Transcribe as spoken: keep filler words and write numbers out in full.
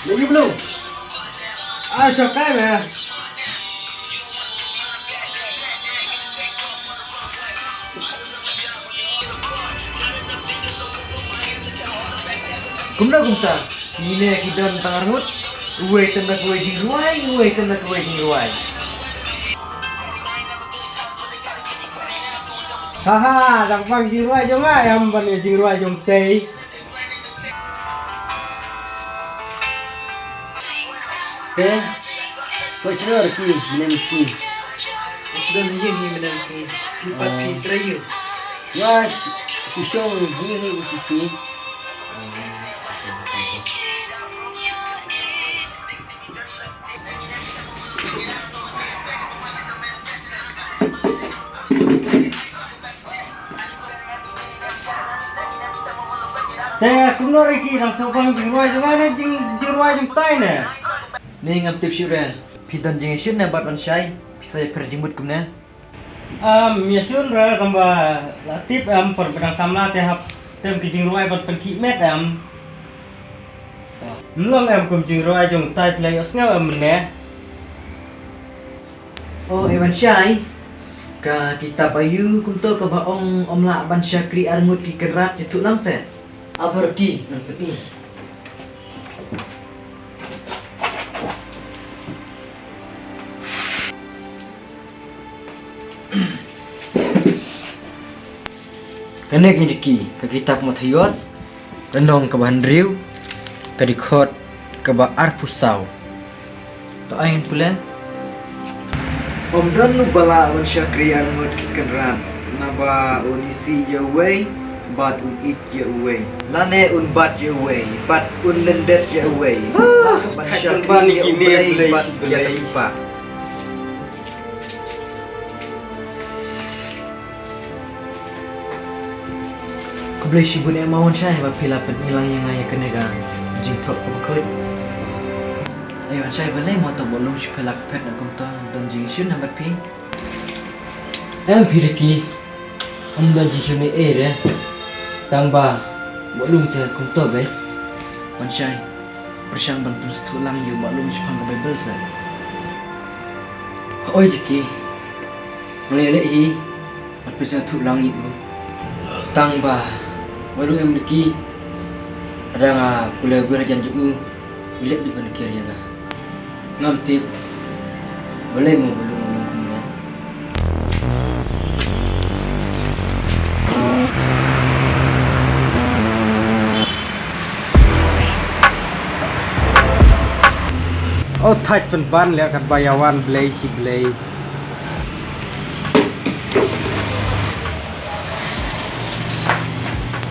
Lagi belum? Ah, syokai me. Kumno kumta? Kine ki don tang arngut. Uwei tang da kawei jingrwai, uwei tang da kawei jingrwai. Haha, dang pang jingrwai jong nga, em ban ïa jingrwai jong tei. Te, ko shnor ki mnem si. Shnor ni hi mnem si. Ki pat ki trayu. Wa, si shong hi ni si si. Te kumno re ki dang sngewbang jingrwai jong nga ne jing jingrwai jong tai ne. Ni ngam tip shuh re. Phi don jingïashun ne bad Wanshai. Phi sa ïapher jingmut kumne. Am ïashun re tang ba la tip em por ba dang samla te hap tem ki jingrwai ban pynkhih met em. Mlong em kum jingrwai jong tai phi la ïohsngew em ne. O Evan Shai, ka kitab aïu kumto kaba ong ym lah ban shakri arngut ki kynrad ïathuh lang se. Abar ki nang peti. Kane ka dei ka kitab Mathaios, lynnong kaba hynriew, ka dkhot kaba arphew saw. To ai ngan pule. Ym don uba lah ban shakri arngut ki kynrad, naba un isih ïa uwei bad un ïeit ïa uwei, lane un bat ïa uwei bad un lyndet ïa uwei. Lah ban shakri ïa U Blei bad ïa ka spah. Khublei shibun eh ma Wanshai ba phi la pyni lang ïa nga ïa kane ka jingthoh kaba khuid. Ei Wanshai, balei mo to ba lung shi phi la phet na kumto, don jingshun na bad phi? Em phi Ricky, ym don jingshun ei ei re. Tang ba ba lung te kumto be. Wanshai, pyrshang ban pynsngewthuh lang ïa u Mahlun shaphang ka Baibl sa. Ka oi Jackie, nga ïaleh hi ban pynsngewthuh lang ïa u. Tang ba Mahlun em Jackie, lada nga pule ïa u hajan jong u, u leh beit ban kiar ïa nga. Ngam tip balei mo ba u long kumne. O thait pynban leh katba ïa wan Blei shi Blei.